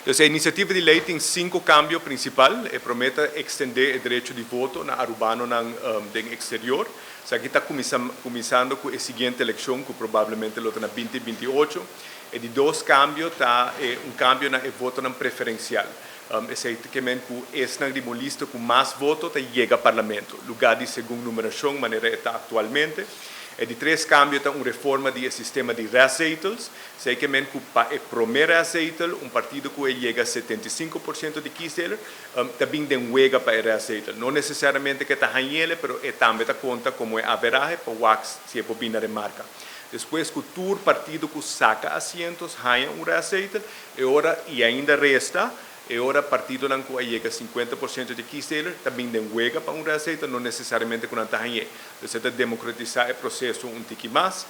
Anto, e iniciativa di ley tin cinco cambio principal. E prome ta extende e derecho di voto na Arubanonan den exterior. Esaki ta cuminsando cu e siguiente eleccion, cu probablemente lo ta na 2028. E di dos cambio ta un cambio na e votonan preferencial. Esey kiermen cu esnan di lista cu mas voto ta yega parlamento, lugar di segun numeracion manera ta actualmente. E di tres cambio ta un reforma di sistema di restzetels. Esey kiermen cu pa e prome restzetel, un partido cu yega 75% di kiesdeler, ta bin den wega pa e restzetel. No necesariamente cu ta hañ'e, pero e tambe ta conta como e average pa wak si e por bin na remarca. Despues cu tur partido cu saca asiento haña un restzetel, e ora y ainda resta, e ora partidonan cu yega 50% di kiesdeler tambe den wega pa un restzetel, no necesariamente cu nan ta hañ'e. Anto, ta democratisa e proceso un tiki mas.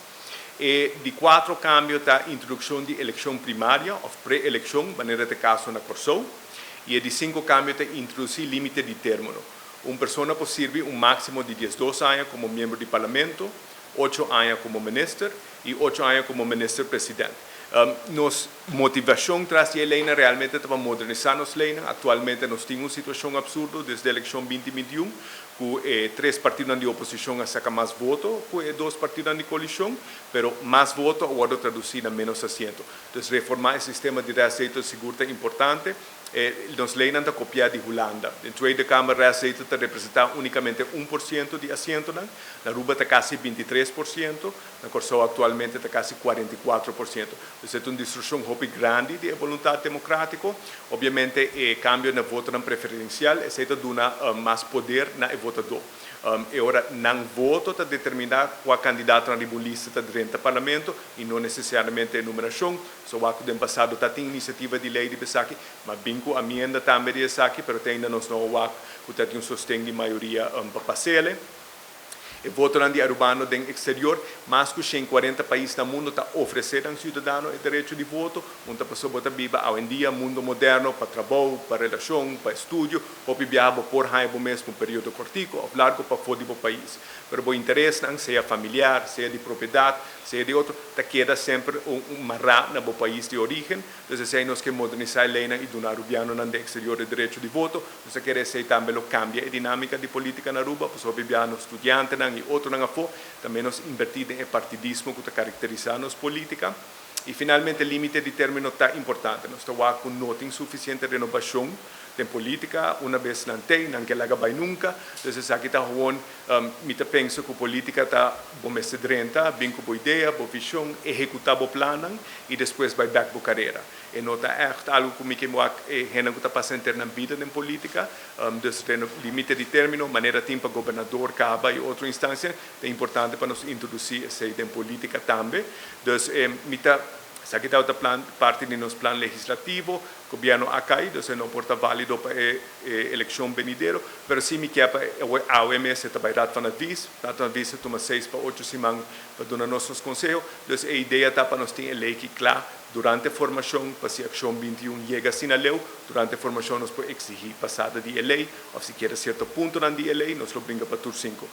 E di cuatro cambio ta introduccion di eleccion primaria of pre-eleccion, manera ta e caso na Corsou. Y e di cinco cambio ta introduci limite di termino. Un persona por sirbi un maximo di 12 aña como miembro di parlamento, 8 aña como minister y 8 aña como minister-presidente. Nos motivacion tras di ley realmente ta pa modernisa nos ley. Actualmente nos tin un situacion absurdo desde eleccion 2021, cu tres partido di oposicion a saca mas voto cu dos partido di coalicion, pero mas voto a wordo traduci na menos asiento. Anto, reforma e sistema di restzetel sigur ta importante. Nos ley ta copia di Hulanda. Den Tweede Kamer restzetel ta representa unicamente 1% di asiento, na Aruba ta casi 23%, na Corsou actualmente ta casi 44%. Anto, ta un distorsion hopi grandi di boluntad democratico. Obviamente, e cambio na voto preferencial, esey ta duna mas poder na votado. Y ora nan voto ta determina cua candidato na lista ta den parlamento y no necesariamente e numeracion. So wak den pasado tabatin iniciativa di ley di esaki, m'a bin cu enmienda tambe di esaki, pero te ainda nos no a wak cu tin un sosten di mayoria pa pas'e. E voto di arubano den exterior, mas cu 140 pais na mundo ta ofrece na ciudadano e derecho di voto, unda persona ta biba awendia, mundo moderno, pa trabou, pa relacion, pa estudio, of biaha por haya mes un periodo cortico of largo pafo di pais. Pero e interes, sea familiar, sea di propiedad, sea di otro, ta keda semper un mara na e pais di origen. Anto, esey nos kier modernisa e ley y duna arubiano den exterior e derecho di voto. Nos kier esey tambe lo cambia e dinamica di politica na Aruba, pues biaha studiante y otro afo, tambe nos inverti den partidismo cu ta caracterisa nos politica. Y finalmente, limite di termino ta importante. Nos ta cu no tin suficiente renobacion den politica, un bes nan t'ey, nan kier laga bay nunca. Anto, esaki ta gewoon, mi ta pensa cu politica ta bo mester drenta, bin cu bo idea, bo vision, ehecuta bo plan y despues bay back bo carera. E no ta echt algo cu mi kier wak hende cu ta pasa henter nan bida den politica, dus limite di termino, manera tin pa gobernador caba y otro instancia, ta importante pa nos introduci esey den politica tambe. Dus mi ta esaki ta plan, parti di nos plan legislativo, gobierno a cay, dus no por ta valido pa e eleccion venidero, pero si mi kier pa AOMS ta bay Raad van Advies, Raad van Advies tuma 6 pa 8 siman pa duna nos conseho, dus e idea ta pa nos tin e ley cla durante formacion, pa si accion 21 yega asina leu, durante formacion nos por exigi pasada di ley, of si kier cierto punto di ley, nos lo bringa pa tur cinco.